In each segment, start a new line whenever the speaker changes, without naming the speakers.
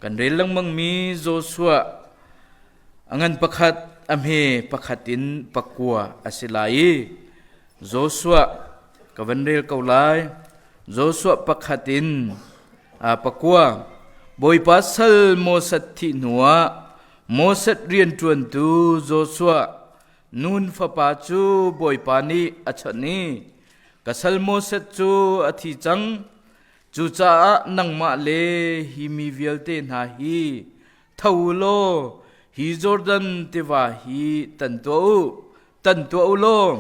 Kan rel lengmangmi Joshua a ngan pakhat a hme pakhat in pakua a si lai i Joshua ka van rel ko lai. Joshua pakhat in pakua Bawipa sal Moses thih hnuah Moses rianṭuantu Joshua Nun fapa cu Bawipa nih a chawnh i ka sal Moses cu a thi cang. Cucaah nangmah le hi mi vialte hna hi tho u law hi Jordan tiva hi tan tuah u, tan tuah u law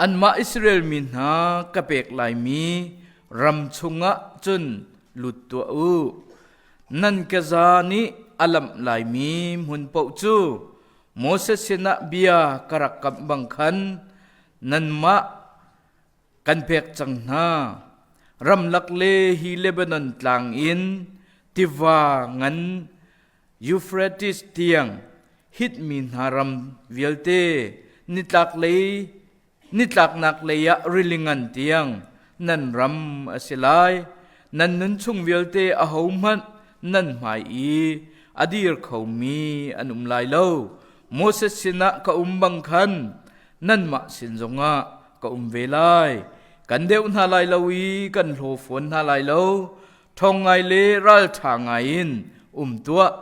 anmah Israel mi hna ka pek laimi ram chungah cun lut tuah u. Nan keza nih a lamh laimi hmun paoh cu Moses sinah bia ka rak kamh bang khan nanmah kan pek cang hna. Ramlak le hi Lebanon tlang in tiva ngan Euphrates tiang hitmi hna ram vialte nitlak lei nitlaknak lei ah rili ngan tiang nan ram a si lai. Nan nun chung vialte ahohmanh nan hmai i a dir khomi an um lai lo. Moses sinah ka um bang khan nanmah sin zongah ka um ve lai. Kan deuh hna lai lo i kan hlaw fawn hna lai lo. Ṭhawng ngai le ralṭha ngai in um tuah.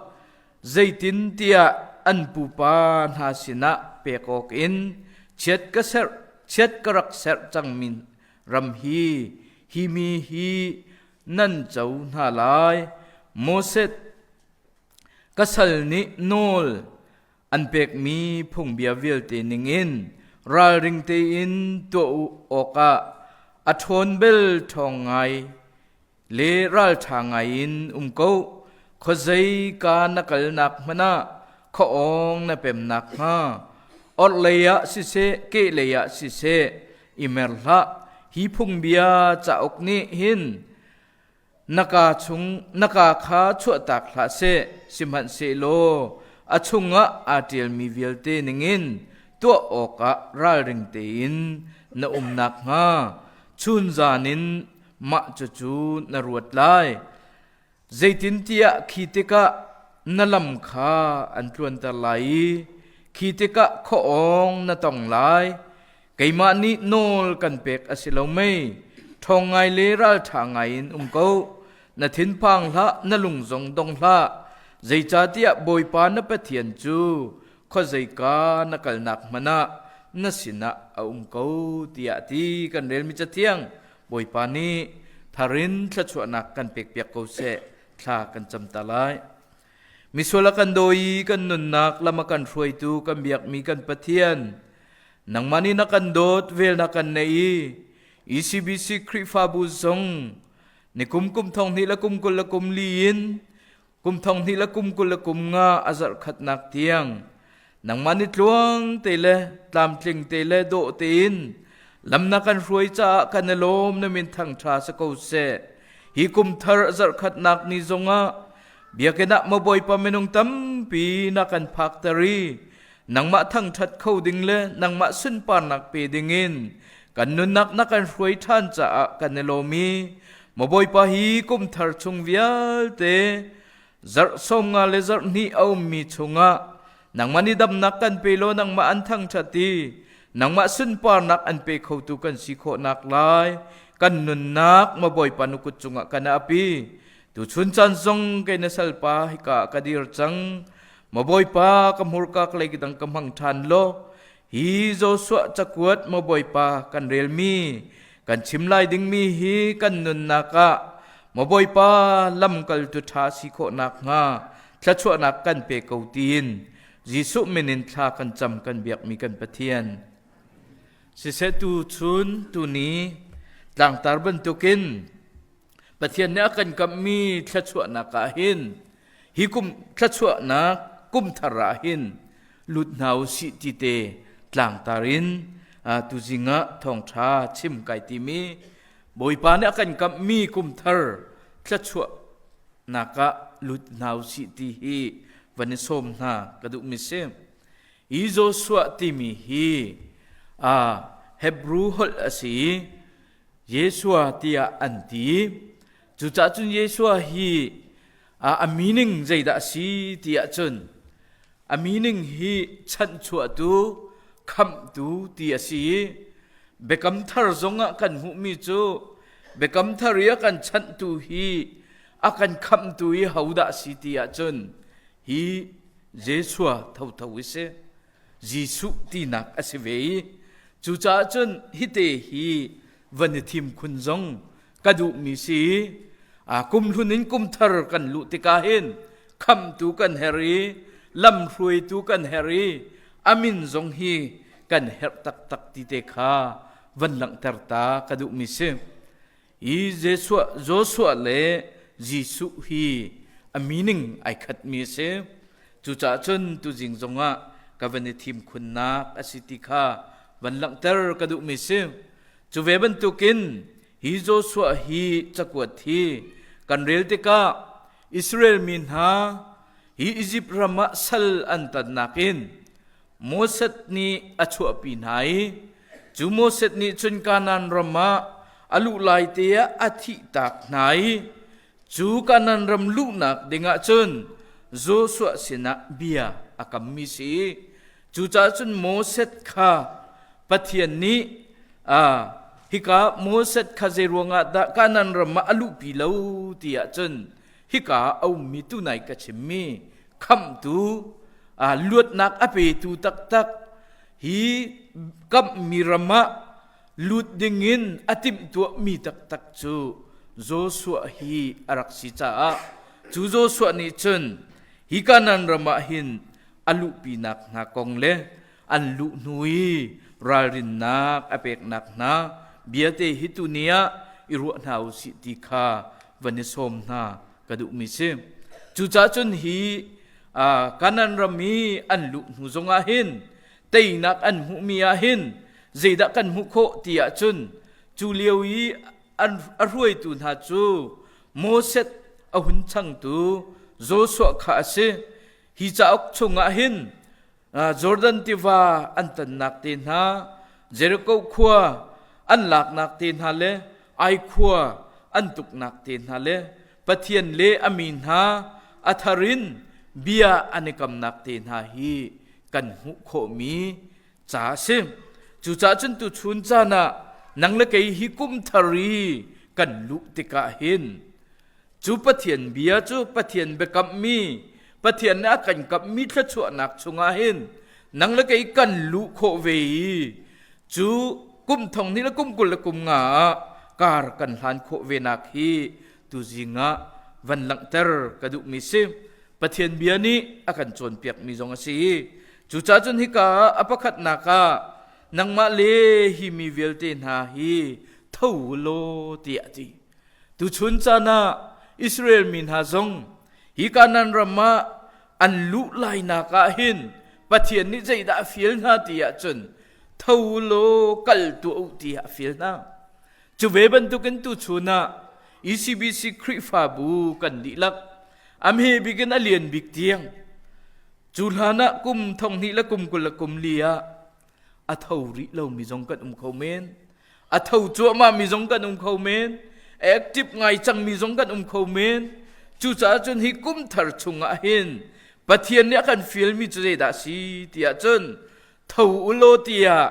Zeitin tiah an pupa hna sinah pek awk in chiat ka serh chiat ka rak serh cangmi ram hi hi mi hi nan co hna lai. Moses ka sal nih nawl an pekmi phungbia vialte ningin ralring tein tuah u awkah a ṭhawn bel ṭhawng ngai le ralṭha ngai in um ko. Khuazei ka na kalnak hmanh ah khuaawng na pem nakhnga orhlei ah siseh kehlei ah siseh i mer hlah. Hi phungbia cauk nih hin Na kaa chung na kaa kha chuahtak hlah seh, sihmanhsehlaw a chungah aa ṭialmi vialte ningin tuah awkah ralring tein na um nakhnga chunzan in mah cucu na ruat lai. Zeitintiah khi tikah na lam kha an tluanter lai i khi tikah khuaawng na tong lai. Keimah nih nawl kan pek a si lo mei? Ṭhawng ngai le ralṭha ngai in um ko. Na thinphang hlah, na lung zong dong hlah. Zeicahtiah Bawipa na Pathian cu khuazeika na kalnak hmanh ah na sinah a um ko, tiah a ti. Kan relmi Cathiang Bawipa nih tharin thluachuahnak kan pekpiak ko seh. Thla kan cam ta lai. Misual a kan daw i kan nunnak lam a kan hruaitu kan biakmi kan Pathian, nangmah nih na kan dawt, vel na kan neih i ECBC Khrihfabu zong nikum kum thong hnih le kum 20 le kum li in kum thong hnih le kum 20 le kum nga a zarh khatnak tiang nangmah nih tluang te le tlamtling te le dawh tein lam na kan hruai caah kan i lawm na min thangṭha si ko seh. Hi kum thar zarhkhatnak ni zongah biakinn ah maw Bawipa minung tampi na kan phakter i nangmah thangṭhat kho ding le nangmah sunparnak pe dingin kan nunnak na kan hruai ṭhan caah kan i lawm i maw Bawipa hi kum thar chung vialte zarh 50 le zarh hnih a ummi chungah nangmah nih damnak kan pe law nangmah an thangṭhat i nangmah sunparnak an pe khotu kan si khawhnak lai kan nunnak maw Bawipa na kut cungah kan api tuchun caan zong kei na salpa hika ka dir cang maw Bawipa ka hmurka ka lei dang ka hmang ṭhan law hi Joshua cakuat maw Bawipa kan relmi kan chim lai dingmi hi kan nunnak ah maw Bawipa lamkaltu ṭha si khawh nakhnga thluachuahnak kan pe ko tiin Jesuh min in thla kan cam kan biakmi kan Pathian. Siseh tu chun tuni tlangtar bantukin Pathian nih a kan kamhmi thluachuahnak ah hin hi kum thluachuahnak kum thar ah hin lut hna u sih ti te tlangtar in tuzing ah thawngṭha chim kai timi Bawipa nih a kan kamhmi kum thar thluachuahnak ah lut hna u sih ti hi van i sawm hna ka duhmi si. Hi Joshua timi hi Hebrew holh a si i Yeshua tiah an ti. Cucaah cun Yeshua hi A meaning zeidah a si ti ahcun a meaning hi chanhchuahtu, khamhtu ti a si i Biakam Thar zongah kan hmuhmi cu Biakam Thar i a kan chanhtu hi a kan khamhtu hi hodah a si ti ahcun hi Jeshua thotho i si. Jesuh tinak a si ve i cucaah cun hite hi van i thim khun zong ka duhmi si i kumhlun in kumthar kan luh tikah hin khamhtu kan herh i lamhruaitu kan herh i a min zong hi kan herh taktak ti te kha van langhter ta ka duhmi si. Hi Joshua le Jesuh hi a meaning ai khatmi a si. Cucaah cun tuzing zongah ka van i thim khunnak a si ti kha van langhter ka duhmi si. Cu ve bantukin hi Joshua hi cakuat hi kan rel tikah Israel mi hna hi Izipt ram ah sal an tannak in Moses nih a chuahpi hna i cu Moses nih cun Kanaan ram ah a luh lai te ah a thihtak hna i cu Kanaan ram luhnak dingah cun Joshua sinah bia a kammi si. Cucaah cun Moses kha Pathian nih hika Moses kha zei ruangah dah Kanaan ram ah a luhpi lo ti ahcun hika a ummi tunai ka chimmi khamhtu luatnak a petu taktak hi kamhmi ram ah lut dingin a timhtuahmi taktak cu Joshua hi a rak si caah cu Joshua nih cun hi Kanaan ram ah hin a luhpinak hna kong le an luh hnu i ralrinnak a peknak hna biate hi tuni ah i ruah hna u sih ti kha van i sawm hna ka duhmi si. Cucaah cun hi Kanan ram i an luh hnu zongah hin teinak an hmuhmi ah hin zeidah kan hmuh khawh ti ahcun cu lio i an a hruaitu hna cu Moses a hun changtu Joshua kha a si. Hi cauk chungah hin Jordan tiva an tannak te hna, Jericho khua an laknak te hna le Ai khua an tuknak te hna le Pathian le a mi hna a thar in bia an i kamnak te hna hi kan hmuh khawhmi ca a si. Cucaah cun tuchun caan ah nang le kei hi kum thar i kan luh tikah hin Cu Pathian bia cu Pathian biakammi, Pathian nih a kan kamhmi thluachuahnak chungah hin nang le kei kan luh khawh ve i cu kum thong hnih le kum 20 le kum nga ah kar kan hlan khawh ve nak hi tuzing ah van langhter ka duhmi si. Pathian bia nih a kan cawnpiakmi zong a si i cucaah cun hika ah a pakhatnak ah nangmah le hi mi vialte hna hi tho u law tiah a ti. Tuchun caan ah Israel mi hna zong hi Kanaan ram ah an luh lainak ah hin Pathian nih zeidah a fial hna ti ahcun tho u law kal tuah u tiah a fial hna. Cu ve bantukin tuchun ah ECBC Khrihfabu kan dihlak a hme bik in a lian bik tiang cu hlan ah kum thong hnih le kum 20 le kum li ah a tho rih lomi zong kan um kho men a tho cuahmah mi zong kan um kho men active ngai cangmi zong kan um kho men cucaah cun hi kum thar chungah hin Pathian nih a kan fialmi cu zeidah si tiah cun tho u law tiah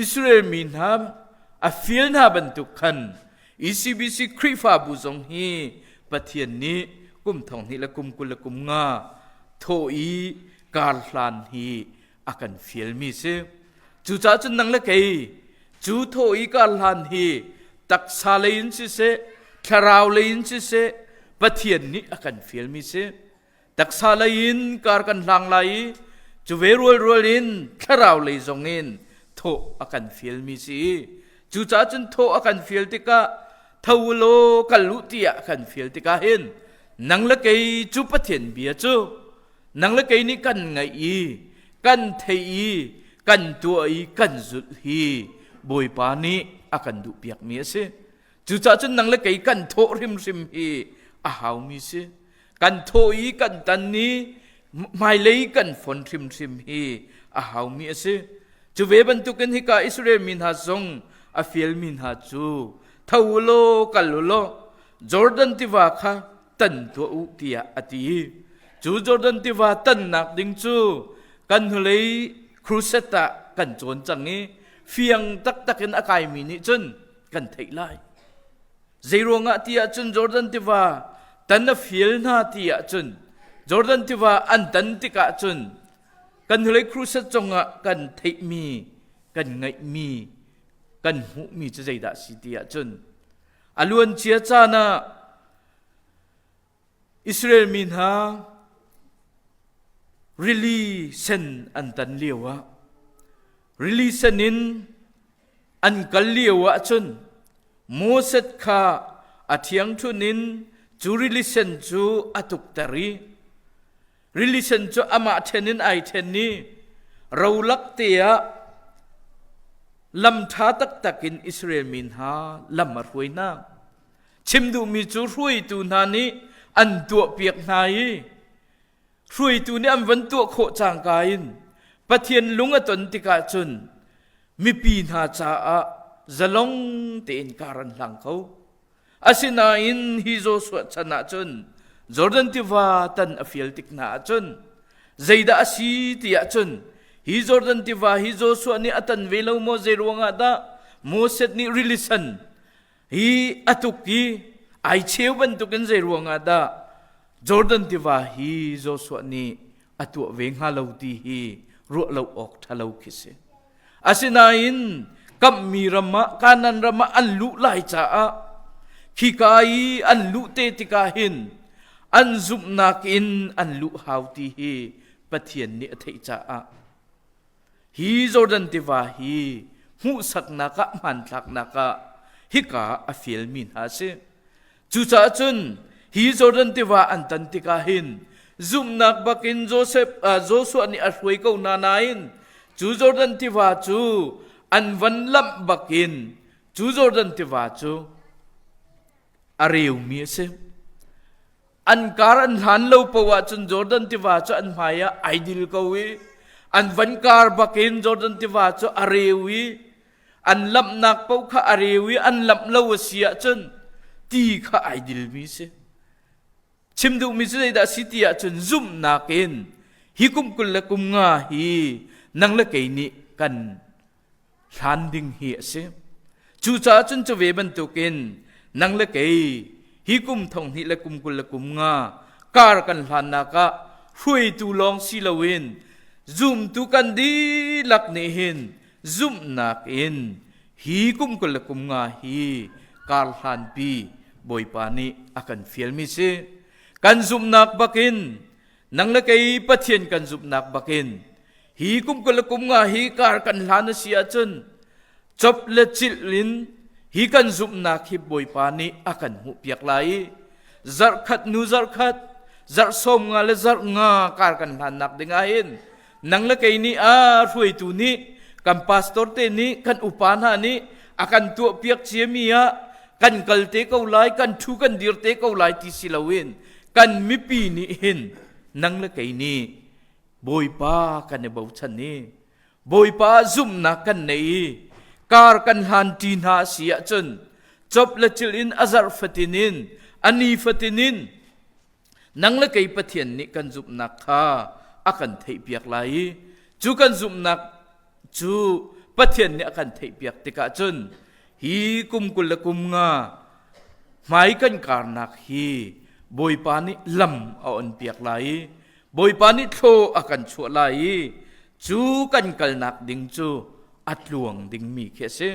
Israel mi hna a fial hna bantuk khan ECBC Khrihfabu zong hi Pathian nih kum thong hnih le kum 20 le kum nga thawh i kar hlan hi a kan fialmi si. Cucaah cun nang le kei cu thaw i kar hlan hi taksa lei in siseh, thlarau lei in siseh, Pathian nih a kan fialmi si. Taksa lei in kar kan hlang lai i cu ve rualrual in thlarau lei zong in thawh a kan fialmi si. Cucaah cun thawh a kan fial tikah tho u law kal u tiah a kan fial tikah hin nang le kei cu Pathian bia cu Nang le kei nih kan ngaih i kan theih i kan tuah i kan zulh hi Bawipa nih a kan duhpiakmi a si. Cucaah cun nang le kei kan thawh hrimhrim hi a haumi si. Kan thawh i kan tan i hmailei kan fon hrimhrim hi a haumi a si. Cu ve bantukin hika Israel mi hna zong a fialmi hna cu tho u law kal u law Jordan tiva kha tan tuah u tiah a ti. Cu Jordan tiva tannak ding cu kan hnulei crusade ah kan cawn cang i fiang taktak in a kaimi nih cun kan theih lai. Zeiruangah ti ahcun Jordan tiva tan a fial hna ti ahcun Jordan tiva an tan tikah cun kan hnulei crusade cungah kan theihmi kan ngaihmi kan hmuhmi cu zeidah si ti ahcun a luancia caan ah Israel mi hna rili sen an tan lio ah rili sen in an kal lio ahcun Moses kha a thiangṭhun in cu rili sen cu a tukter i Rili sen cu amah ṭhen in ai ṭhen i rolak te ah lam ṭha taktak in Israel mi hna lam a hruai hna. Chim duhmi cu hruaitu hna nih an tuahpiak hna i hruaitu nih an van tuah khawh cangka in Pathian lung a ton tikah cun mipi hna caah zalong tein kar an hlang kho. Asinain hi Joshua chan ahcun Jordan tiva tan a fial tik hna ahcun zeidah a si ti ahcun hi Jordan tiva hi Joshua nih a tan ve lo maw zei ruangah dah Moses nih rili san hi a tuk i ai cheu bantukin zei ruangah dah Jordan tiva hi Joshua nih a tuah ve hnga lo ti hi ruah lo awk ṭha lo khi si. Asinain kamhmi ram ah Kanaan ram ah an luh lai caah khika i an luh te tikah hin an zumhnak in an luh hau ti hi Pathian nih a theih caah hi Jordan tiva hi hmuhsaknak ah hmanthlaknak ah hika a fialmi hna a si. Cucaah cun hi Jordan tiva an tan tikah hin zumhnak bakin Joseph, Joshua nih a hruai ko hna nain cu Jordan tiva cu an van lamh bakin cu Jordan tiva cu a reumi a si. An kar an hlan lo paoh ahcun Jordan tiva cu an hmai ah ai dil ko i an van kar bakin Jordan tiva cu a reu i an lamhnak paoh kha a reu i an lamh lo a si ahcun ti kha ai dilmi si. Chim duhmi cu zeidah a si ti ahcun zumhnak in hi kum 25 hi nang le kei nih kan hlan ding hi a si. Cucaah cun cu ve bantukin nang le kei hi kum 2025 kar kan hlannak ah hruaitu lawng si loin zumtu kan dihlak nih hin zumhnak in hi kum 25 hi kar hlanpi Bawipa nih a kan fialmi si. Kan zumhnak bakin nang le kei Pathian kan zumhnak bakin hi kum 25 hi kar kan hlan a si ahcun cop le cilh in hi kan zumhnak hi Bawipa nih a kan hmuhpiak lai i zarhkhat nu zarhkhat zarh 15 le zarh nga kar kan hlannak ding ah hin nang le kei nih a hruaitu nih kan pastor te nih kan upa hna nih a kan tuahpiak ciami ah kan kal te ko lai kan thu kan dir te ko lai ti si loin kan mipi nih hin nang le kei nih Bawipa kan i bochan i Bawipa zumhnak kan nei i kar kan hlan ṭi hna a si ahcun cop le cil in a zarh fatin in a ni fatin in nang le kei Pathian nih kan zumhnak kha a kan theihpiak lai i cu kan zumhnak cu Pathian nih a kan theihpiak tikah cun hi kum 25 hmai kan karnak hi Bawipa nih lam a onpiak lai i Bawipa nih thlaw a kan chuah lai i cu kan kalnak ding cu a tluang dingmi khi a si.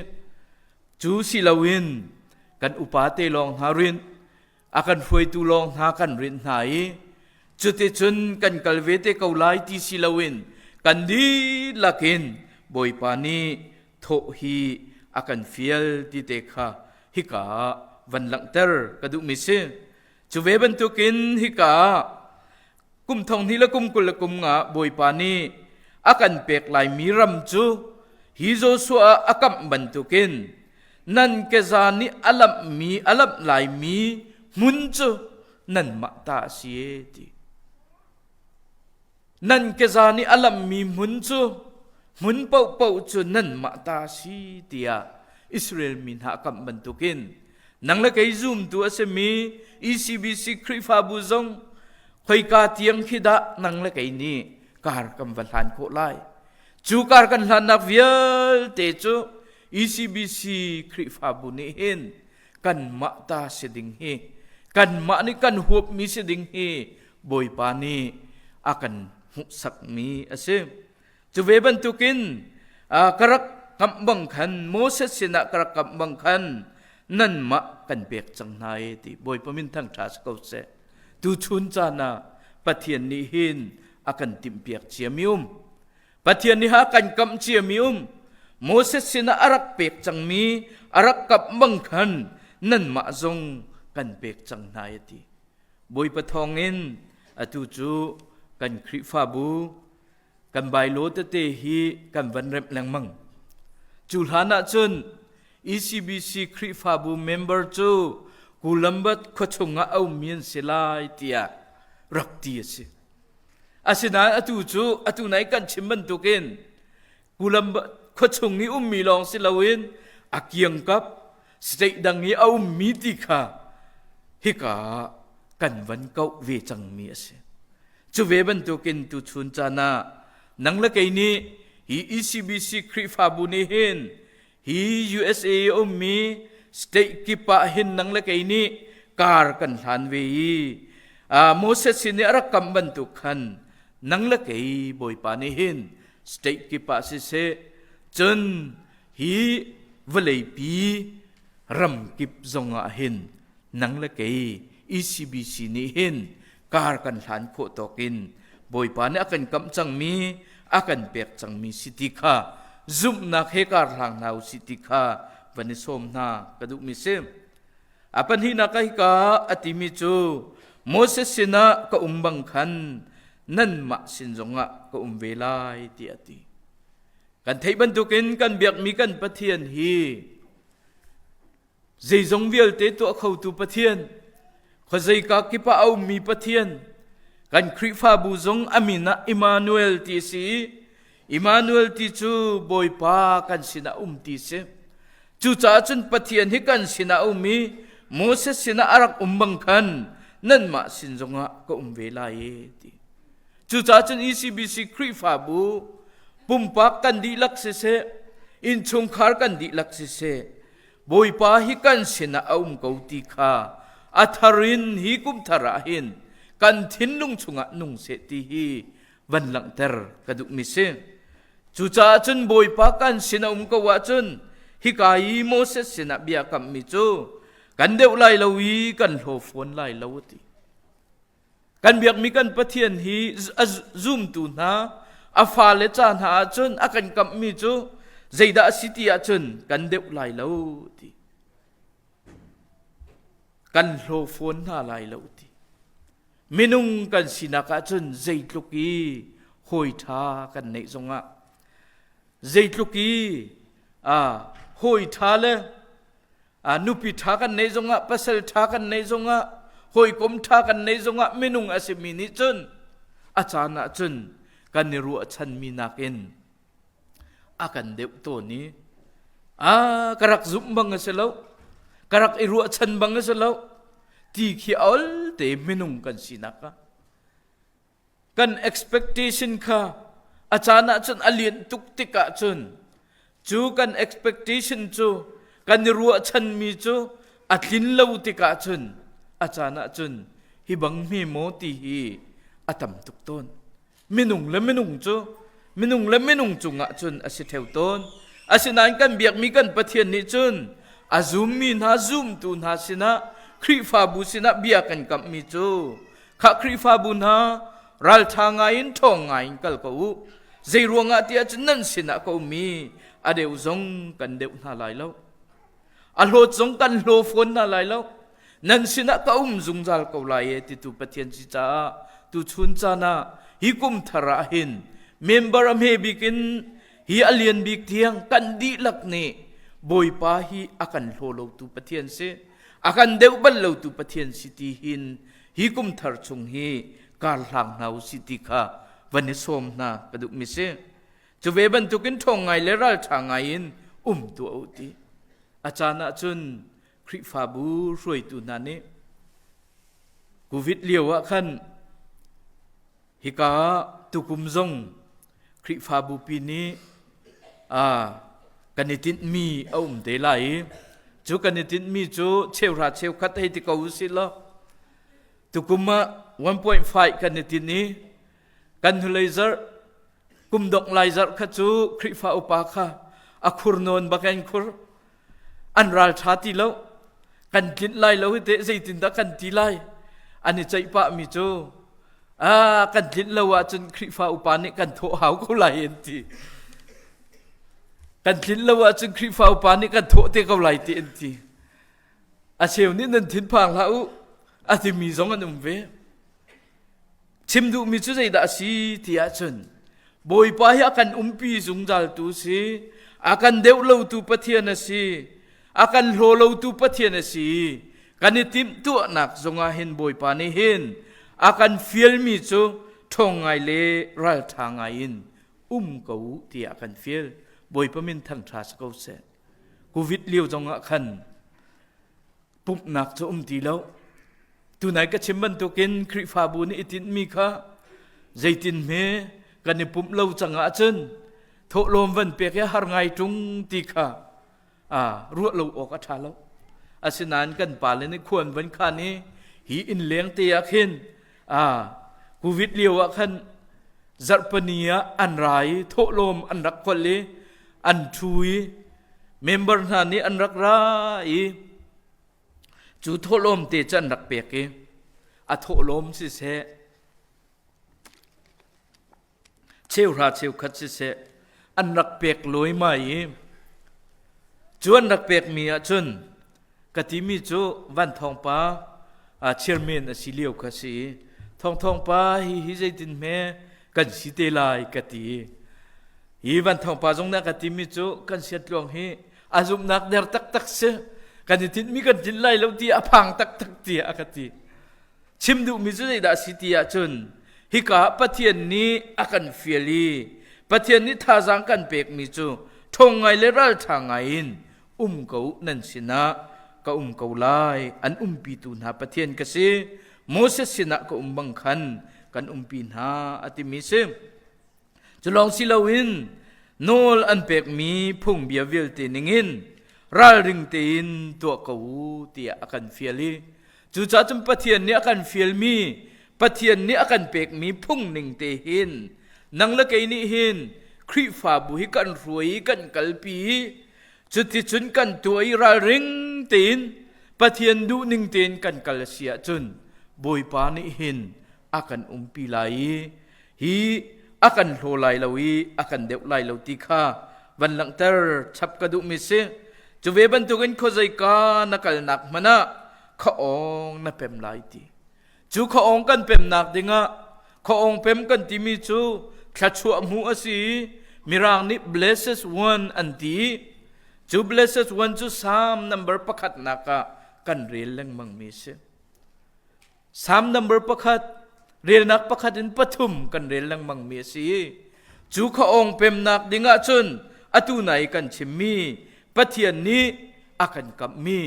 Cu si loin kan upa te lawng hna rinh a kan hruaitu lawng hna kan rinh hna i cuticun kan kal ve te ko lai ti si loin kan dihlak in Bawipa nih thawh hi a kan fial ti te kha hika ah van langhter ka duhmi si. Cu ve bantukin hika ah kum 2025 Bawipa nih a kan pek laimi ram cu hi Joshua ah a kamh bantukin nan keza nih a lamhmi a lamh laimi hmun cu nanmah ta a si e ti. Nan keza nih a lamhmi hmun cu hmun paohpaoh cu nanmah ta a si tiah Israel mi hna a kamh bantukin. Nang le kei zumtu a simi ECBC Khrihfabu zong khoika tiang khi dah nang le kei nih kar kan va hlan khawh lai. Cu kar kan hlannak vialte cu ECBC Khrihfabu nih hin kanmah ta si ding hi kanmah nih kan huapmi si ding hi Bawipa nih a kan hmuhsakmi a si. Cu ve bantukin ka rak kamh bang khan Moses sinah ka rak kamh bang khan nanmah kan pek cang hna e ti Bawipa min thangṭha si ko seh. Tuchun caan ah Pathian nih hin a kan timhpiak ciami um. Pathian nih a kan kamh ciami um. Moses sinah a rak pek cangmi a rak kamh bang khan nanmah zong kan pek cang hna e ti. Bawipa thawngin atu cu kan Khrihfabu kan bailo tete hi kan van remh lengmang. Cu hlan ahcun ECBC Khrihfabu member cu Columbus khuachung ah a ummi an si lai tiah rak ti a si. Asinain atu cu atu nai kan chim bantukin Columbus khuachung i ummi lawng si loin a kiangkap state dang i a ummi ti kha hika ah kan van kauh ve cangmi a si. Cu ve bantukin tuchun caan ah nang le kei nih hi ECBC Khrihfabu nih hin hi USA i ummi state kip ah hin nang le kei nih kar kan hlan ve i Moses sin i a rak kam bantuk khan nang le kei Bawipa nih hin state kip ah siseh cun hi vawleipi ram kip zong ah hin nang le kei ECBC nih hin kar kan hlan khawh tawk in Bawipa nih a kan kamh cangmi a kan pek cangmi si ti kha zumhnak he kar hlang hna u si ti kha van i sawm hna ka duhmi si. A pahnihnak ah hika a timi cu Moses sinah ka um bang khan nanmah sin zongah ka um ve lai tiah a ti. Kan theih bantukin kan biakmi kan Pathian hi Zeizong vialte tuah khotu Pathian, khuazeika kip ah a ummi Pathian, kan Khrihfabu zong a min ah Immanuel ti a si i Immanuel ti cu Bawipa kan sinah um ti si. Cucaah cun Pathian hi kan sinah a um i Moses sinah a rak um bang khan nanmah sin zongah ka um ve lai e ti. Cucaah cun ECBC Khrihfabu pumpak kan dihlak siseh, innchungkhar kan dihlak siseh, Bawipa hi kan sinah a um ko ti kha a thar in hi kum thar ah hin kan thinlung chungah nung seh ti hi van langhter ka duhmi si. Cucaah cun Bawipa kan sin a um ko ahcun hika i Moses sinah bia kammi cu kan deuh lai lo i kan hlaw fawn lai lo a ti. Kan biakmi kan Pathian hi a zumtu hna, a fale ca hna ahcun a kan kamhmi cu zeidah a si ti ahcun kan deuh lai lo ti. Kan hlaw fawn hna lai lo ti. Minung kan sinak ahcun zeitluk i hawi ṭha kan neih zongah zeitluk i hawi ṭha le nupi ṭha kan neih zongah pasal ṭha kan neih zongah hawikom ṭha kan neih zongah minung a simi nih cun a caan ah cun kan i ruahchanmi nakin a kan deuh tawn i a ka rak zumh bang a si lo ka rak i ruahchan bang a si lo ti khi ol te minung kan sinak ah Kan expectation kha a caan ahcun a lianh tuk tik ahcun cu kan expectation cu kan i ruahchanmi cu a tlin lo tik ahcun a caan ahcun hi bang hme maw ti hi a tam tuk tawn. Minung le minung cu minung le minung cungah cun a si ṭheo tawn. Asinain kan biakmi kan Pathian nih cun a zummi hna zumtu hna sinah Khrihfabu sinah bia kan kamhmi cu Khah Khrihfabu hna, ralṭha ngaiin ṭhawng ngaiin kal ko u. Zei ruangah tiah cun nan sinah ka um i a deuh zong kan deuh hna lai lo. A hlawt zong kan hlaw fawn hna lai lo. Nan sinah ka um zungzal ko lai e titu Pathian si caah tuchun caan ah hi kum thar ah hin member a hme bik in hi a lian bik tiang kan dihlak nih Bawipa hi a kan hlaw lotu Pathian si. A kan deuh bal lotu Pathian si ti hin hi kum thar chung hi kar hlang hna u si ti kha van i sawm hna ka duhmi si. Cu ve bantukin ṭhawng ngai le ralṭha ngai in um tuah u ti. A caan ah cun Khrihfabu hruaitu hna nih Covid lio ah khan hika tukum zong Khrihfabu pi nih kan i tinhmi a um te lai i cu kan i tinhmi cu cheuhra cheukhat hei ti ko usih law tukum ah 1.5 kan i tinh i kan hnulei zarh kum dongh lai zarh kha cu Khrihfa upa kha a khur nawn bak in khur an ral ṭha ti lo kan tlinh lai lo hi teh zeitindah kan ti lai an i ceih pah mi cu ah kan tlinh lo ahcun Khrihfa upa nih kan thawh hau ko lai an ti kan tlinh lo ahcun Khrihfa upa nih kan thawh te ko lai ti an ti a cheu nih nan thinphang hlah u a timi zong an um ve Chim duhmi cu zeidah a si ti ahcun Bawipa hi a kan umpi zungzaltu si, a kan deuh lotu Pathian a si, a kan hlaw lotu Pathian a si. Kan i timhtuahnak zongah hin Bawipa nih hin a kan fialmi cu ṭhawng ngai le ralṭha ngai in um ko u tiah a kan fial. Bawipa min thangṭha si ko seh. Covid lio zongah khan pumhnak cu um ti lo. Tunai ka chim bantukin Khrihfabu nih i tinhmi kha zeitin hme kan i pumh lo cang ahcun thawhlawm van pek hi har ngai ṭung ti kha ruah lo awk a ṭha lo. Asinain kan pale nih khuan van khan i hi inn leng te ah khin Covid lio ah khan zarhpani ah an ra i thawhlawm an rak kholh i an ṭhu i member hna nih an rak ra i Cu thawhlawm te cu an rak pek i a thawhlawm siseh, cheuhra cheukhat siseh an rak pek lawimai i cu an rak pekmi ahcun ka timi cu Van Thawng pa chairman a si lio kha si i Thawng Thawng pa hi hi zeitin hme kan si te lai ka ti i hi Van Thawng pa zong nih a ka timi cu kan siatluang hi a zumhnak der taktak si kan i tinhmi kan tlinh lai lo ti a phang taktak tiah a ka ti chim duhmi cu zeidah a si ti ahcun hika Pathian nih a kan fial i Pathian nih thazaang kan pekmi cu ṭhawng ngai le ralṭha ngai in um ko nan sinah ka um ko lai an umpitu hna Pathian ka si Moses sinah ka um bang khan kan umpi hna a timi si Cu lawng si loin nawl an pekmi phungbia vialte ningin ralring tein tuah ko u tiah a kan fial i cucaah cun Pathian nih a kan fialmi Pathian nih a kan pekmi phung ning te hin nang le kei nih hin Khrihfabu hi kan hruai i kan kalpi i cuticun kan tuah i ralring tein Pathian duhning tein kan kal a si ahcun Bawipa nih hin a kan umpi lai i hi a kan hlaw lai lo i a kan deuh lai lo ti kha van langhter chap ka duhmi si. Cu ve bantukin khuazeika na kalnak hmanh ah khaawng na pem lai ti. Cu khaawng kan pemnak dingah khaawng pem kan timi cu thluachuah hmuh a si i Mirang nih blessed one an ti. Cu blessed one cu Psalm number pakhatnak ah kan rel lengmangmi a si. Psalm number pakhat relnak pakhat in pathum kan rel lengmangmi a si i cu khaawng pemnak ding ahcun atu nai kan chimmi Pathian nih a kan kamhmi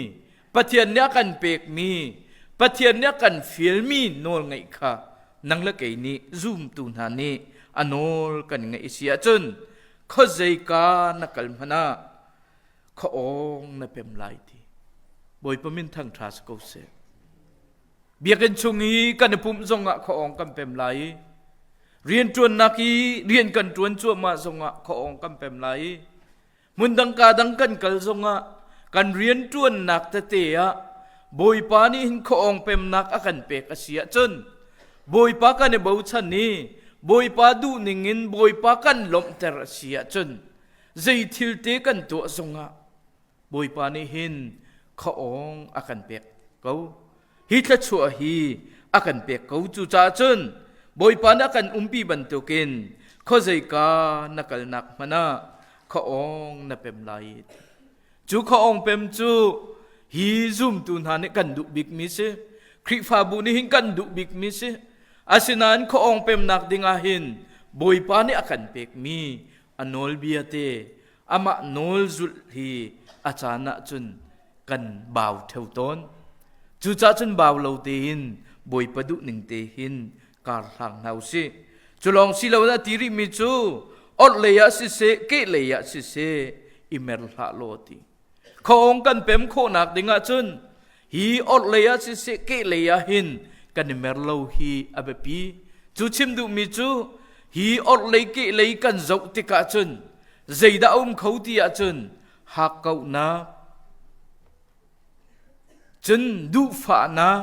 Pathian nih a kan pekmi Pathian nih a kan fialmi nawl ngeih kha nang le kei nih zumtu hna nih a nawl kan ngeih si ahcun khuazeika na kal hmanh ah khaawng na pem lai ti Bawipa min thangṭha si ko seh Biakinn chung i kan i pumh zongah khuaawng kan pem lai i rianṭuannak i rian kan ṭuan cuahmah zongah khuaawng kan pem lai i hmun dang ka dang kan kal zongah kan rianṭuannak tete ah Bawipa nih hin khuaawng pemnak a kan pek a si ahcun Bawipa kan i bochan i Bawipa duhning in Bawipa kan lawmhter a si ahcun zei thil te kan tuah zongah Bawipa nih hin khaawng a kan pek ko. Hi thluachuah hi a kan pek ko. Cucaah cun Bawipa nih a kan umpi bantukin khuazeika na kalnak hmanh ah khaawng na pem lai. Cu khaawng pem cu hi zumtu hna nih kan duh bikmi si. Khrihfabu nih hin kan duh bikmi si. Asinain khaawng pemnak dingah hin Bawipa nih a kan pekmi a nawlbia te amah nawl zulh hi a caan ahcun kan bau theo tawn. Cucaah cun bau lo tein Bawipa duh ning te hin kar hlang hna usih. Cu lawng si lo a ti rihmi cu orhlei ah siseh kehlei ah siseh i mer hlah law ti. Khaawng kan pem khawhnak ding ahcun hi orhlei ah siseh kehlei ah hin kan i mer lo hi a biapi. Cu chim duhmi cu hi orhlei kehlei kan zoh tikah cun zeidah a um kho ti ahcun hakkauhnak cun duhfahnak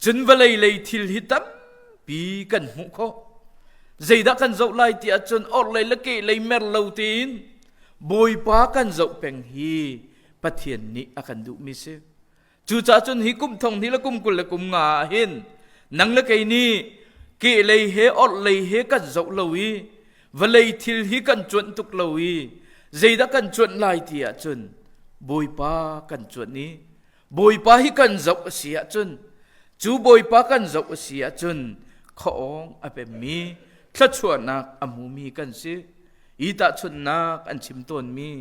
Cun vawlei lei thil hi tampi kan hmuh khawh. Zeidah kan zoh lai ti ahcun orhlei le kehlei mer lo tein Bawipa kan zoh peng hi Pathian nih a kan duhmi si. Cucaah cun hi kum thong hnih le kum 20 le kum nga ah hin nang le kei nih kehlei he orhlei he kan zoh lo i vawlei thil hi kan cuanh tuk lo i zeidah kan cuanh lai ti ahcun Bawipa kan cuanh i Bawipa hi kan zoh a si ahcun cu Bawipa kan zoh a si ahcun khuaawng a pemmi thluachuahnak a hmumi kan si. Hi tahchunhnak an chim tawnmi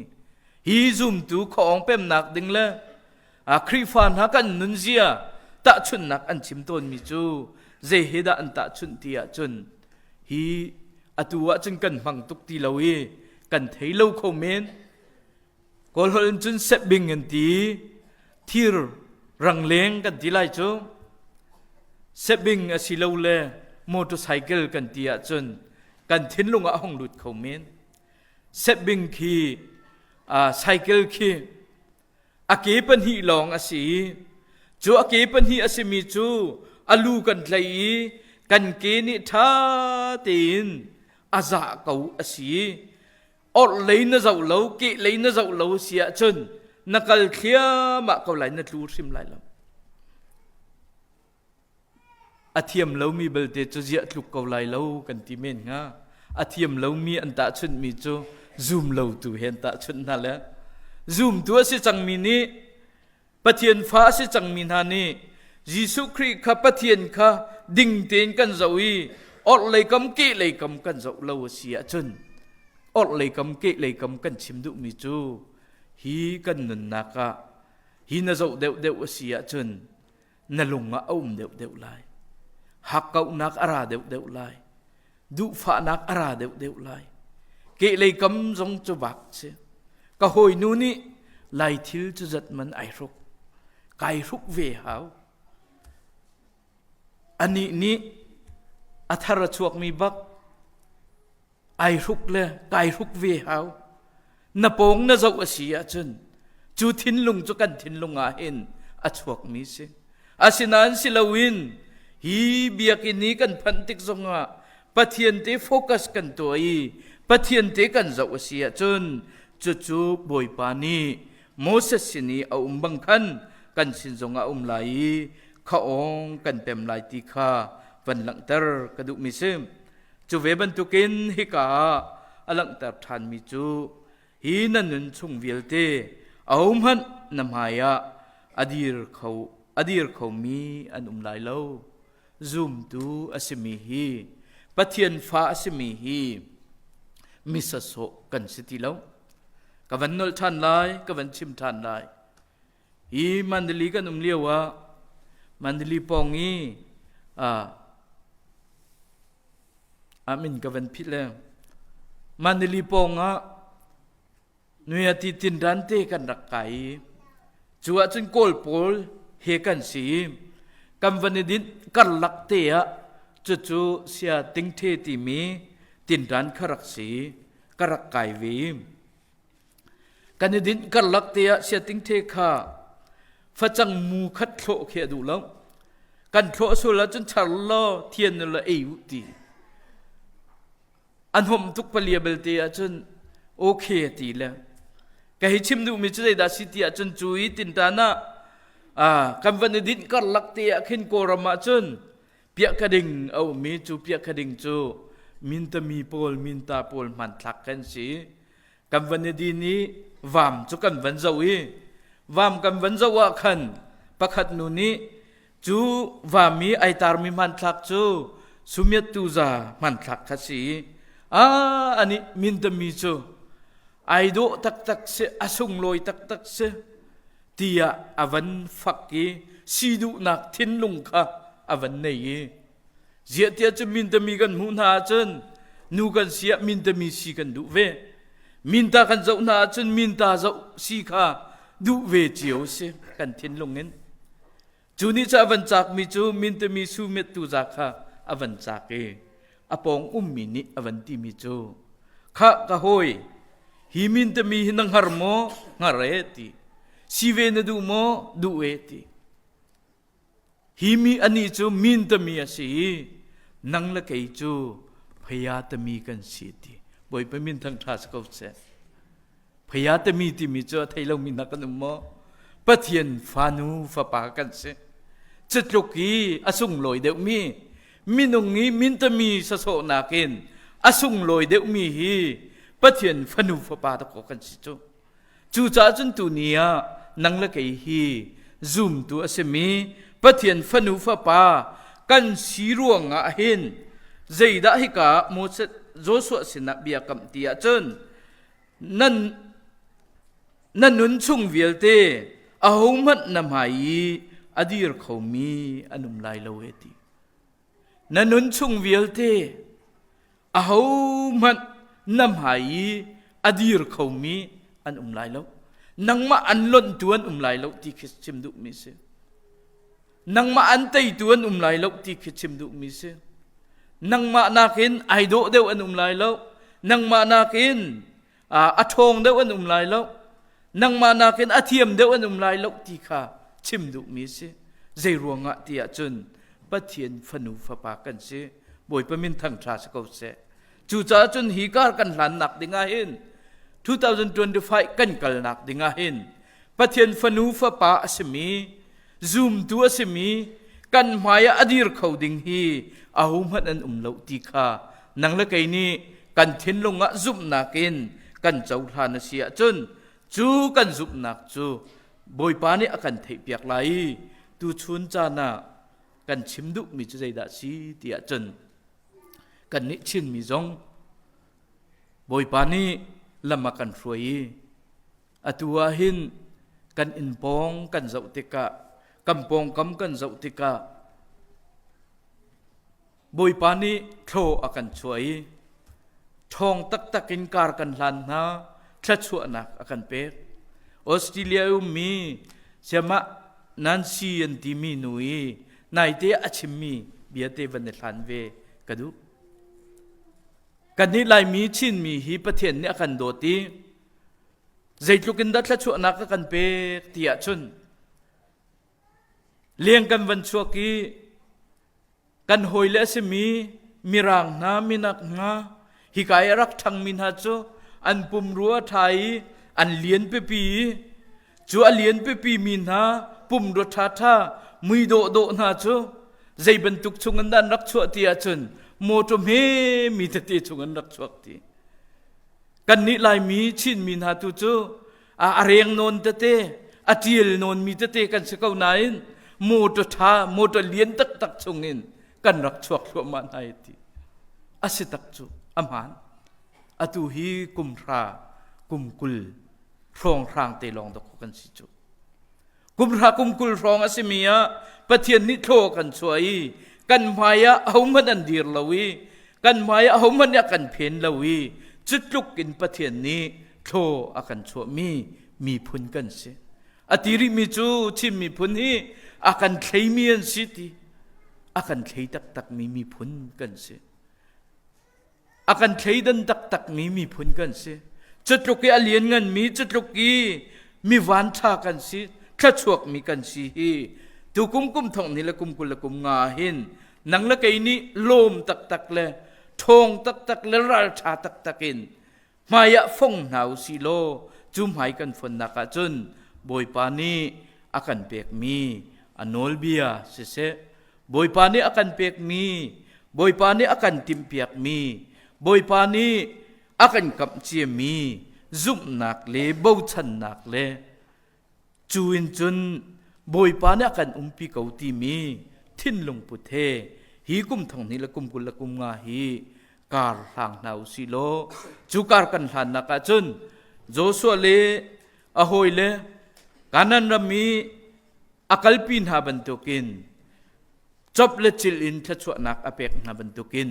hi zumtu khuaawng pemnak ding le a Khrihfa hna kan nunzia tahchunhnak an chim tawnmi cu zei he dah an tahchunh ti ahcun hi atu ahcun kan hmang tuk ti lo i kan thei lo kho men. Kawlholh in cun setbing an ti. Thir rangleng kan ti lai cu. Setbing a si lo le motorcycle kan ti ahcun kan thinlung ah a hung lut kho men. Setbing khi uh, cycle khi a ke pahnih lawng a si i cu a ke pahnih a simi cu a lu kan tlai i kan ke nih ṭha tein a zah ko a si i orhlei na zoh lo kehlei na zoh lo si ahcun na kal thliahmah ko lai na tlu hrim lai lo a thiam lomi belte cu ziah tluk ko lai lo kan ti men hnga a thiam lomi an tahchunhmi cu zum lo tu he an tahchunh hna le zumtu a si cangmi nih Pathian fa a si cangmi hna nih Jesuh Khrih kha Pathian kha ding tein kan zoh i orhlei kam kehlei kam kan zoh lo a si ahcun orhlei kam kehlei kam kan chim duhmi cu hi kan nunnak ah hi na zoh deuhdeuh a si ahcun na lung ah a um deuhdeuh lai hakkauhnak a ra deuhdeuh lai duhfahnak a ra deuhdeuh lai kehlei kam zong cu bak si ka hawinu nih lai thil cu zat man ai hruk kai hruk ve hau anih nih a thar a chuakmi bak ai hruk le kai hruk ve hau na pawng na zoh a si ahcun cu thinlung cu kan thinlung ah hin a chuakmi si asinain si loin hi biakinn i kan phanh tik zongah Pathian te focus kan tuah i Pathian te kan zoh a si ahcun cucu Bawipa nih Moses sin i a um bang khan kan sin zongah a um lai i khaawng kan pem lai ti kha van langhter ka duhmi si. Cu ve bantukin hika ah a langhter ṭhanmi cu hi na nun chung vialte ahohmanh na hmaiah a dir kho a dir khomi an um lai lo. Zumtu a simi hi Pathian fa a simi hi misasawh kan si ti lo. Ka van nolh ṭhan lai, ka van chim ṭhan lai. Hi Mandali kan um lio ah Mandali pawng i ah a min ka van philh le Mandali pawng ah Nuyati tindan te kan rak kai i cu ahcun Kawl pawl he kan si i kan van i dinh karlak te ah cucu sia tingthe timi tindan kha rak si ka rak kai ve i Kan i dinh karlak te ah siatingthe kha facang mu khat thlawh khi a duh lo. Kan thlawh sual ahcun char law thian la ei u ti. A hnomh tuk palia belte ahcun okay a ti le ka hi chim duhmi cu zeidah si ti ahcun cu i tintan ah kan van i dinh karlak te ah khin Kawlram ahcun piah ka ding a ummi cu piah ka ding cu mintami pawl minta pawl hmanthlak kan si kan van i din i vam cu kan van zoh i vam kan van zoh ah khan pakhat nu nih cu vam i ai tarmi hmanthlak cu sumiat tuza hmanthlak kha si i a ani mintami cu. Ai dawh taktak si, a sunglawi taktak si tiah a van fak i si duhnak thinlung kha a van nei i ziah tiah cun mintami kan hmuh hna ahcun nu kan si ah mintami si kan duh ve. Minta kan zoh hna ahcun minta zoh si kha duh ve cio si kan thinlung in. Cu nih cu a van cakmi cu mintami su mettu za kha a van cak i a pawng ummi nih a van timi cu khah ka hawi hi mintami hi na hngar maw hngar e ti si ve na duh maw duh e ti hi mi anih cu mintami a si i nang le kei cu phaya tami kan si ti bawipa min thang ṭha si ko seh Phaya timi timi cu a thei lomi hna kan um maw? Pathian fanu fapa kan si. Cutluk i a sunglawi deuhmi minung i mintami sasawhnak in a sunglawi deuhmi hi Pathian fanu fapa dakaw kan si cu. Cucaah cun tuni ah nang le kei hi zumtu a simi Pathian fanu fapa kan si ruangah hin zeidah hika Moses Joshua sinah bia kamh ti ahcun nan na nun chung vialte ahohmanh na hmai i a dir khomi an um lai lo e ti na nun chung vialte ahohmanh na hmai i a dir khomi an um lai lo nangmah an lonhtu an um lai lo ti khi chim duhmi si Nangmah an teitu an um lai lo ti khi chim duhmi si. Nangmah nakin ai dawh deuh an um lai lo. Nangmah nakin a ṭhawng deuh an um lai lo. Nangmah nakin a thiam deuh an um lai lo ti kha chim duhmi si. Zei ruangah ti ahcun Pathian fanu fapa kan si. Bawipa min thangṭha si ko seh. Cucaah cun hi kar kan hlannak ding ah hin 2025 kan kalnak ding ah hin Pathian fanu fapa a simi zumtu a simi kan hmai ah a dir kho ding hi ahohmanh an um lo ti kha nang le kei nih kan thinlung ah zumhnak in kan cohlan a si ahcun cu kan zumhnak cu Bawipa nih a kan theihpiak lai i tuchun caan ah kan chim duhmi cu zeidah a si ti ahcun kannih Chinmi zong Bawipa nih lam a kan hruai i Atu ah hin kan inn pawng kan zoh tikah, kan pawngkam kan zoh tikah Bawipa nih thlaw a kan chuah i ṭhawng taktak in kar kan hlan hna, thluachuahnak a kan pek. Australia ummi siamah Nancy an timi nu i naite a chimmi bia te van i hlan ve ka duh. Kannih Laimi Chinmi hi Pathian nih a kan dawt i Zeitluk in dah thluachuahnak a kan pek ti ahcun leng kan van chuak i kan hawile a simi mirang hna minak hna hika i a rak ṭhangmi hna cu an pumrua a ṭha i an lian pipi i cu a lian pipi mi hna pumrua ṭhaṭha mui dawhdawh hna cu zei bantuk chung in dah an rak chuah ti ahcun mawṭaw hme mi tete chung an rak chuak ti. Kannih Laimi Chinmi hna tu cu a reng nawn tete, a ṭial nawnmi tete kan si ko nain motor ṭha, motor lian taktak chungin kan rak chuak thluahmah hna i ti. A si tak cu a hmaan. Atu hi kum hra, kum 20 hrawnghrang te lawng dawk kan si cu. Kum hra kum 20 hrawng a simi ah Pathian nih thlaw kan chuah i kan hmai ah ahohmanh an dir lo i kan hmai ah ahohmanh nih a kan phen lo i cu tluk in Pathian nih thlaw a kan chuahmi miphun kan si. A ti rihmi cu Chin miphun hi a kan thleimi an si ti a kan thlei taktakmi miphun kan si. A kan thleidan taktakmi miphun kan si. Cutluk i a liannganmi, cutluk i mi vanṭha kan si, thluachuakmi kan si hi tukum kum thong ni le kum 20 le kum nga hin nang le kei nih lawm taktak le ṭhawng taktak le ralṭha taktak in hmai ah fong hna u sih law cu hmai kan fonnak ah cun Bawipa nih a kan pekmi a nawlbia siseh Bawipa nih a kan pekmi Bawipa nih a kan timhpiakmi Bawipa nih a kan kamh ciami zumhnak le bochannak le cu in cun Bawipa nih a kan umpi ko timi thinlung put he hi kum thong hnih le kum 20 le kum nga hi kar hlang hna u sih law cu kar kan hlannak ah cun. Joshua le a hawile Kanaan ram i a kalpi hna bantukin cop le cil in thluachuahnak a pek hna bantukin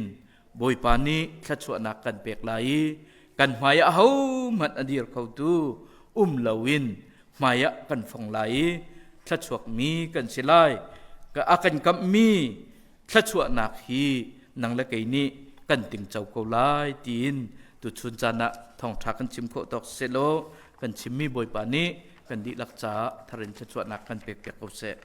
Bawipa nih thluachuahnak kan pek lai i kan hmai ah ahohmanh a dir khotu um loin hmai ah kan fong lai i thluachuakmi kan si lai. A kan kamhmi thluachuahnak hi nang le kei nih kan tingco ko lai tiin tuchun caan ah thawngṭha kan chim khawh tawk sehlaw kan chimmi Bawipa nih kan dihlak caah tharin thluachuahnak kan pek piak ko seh.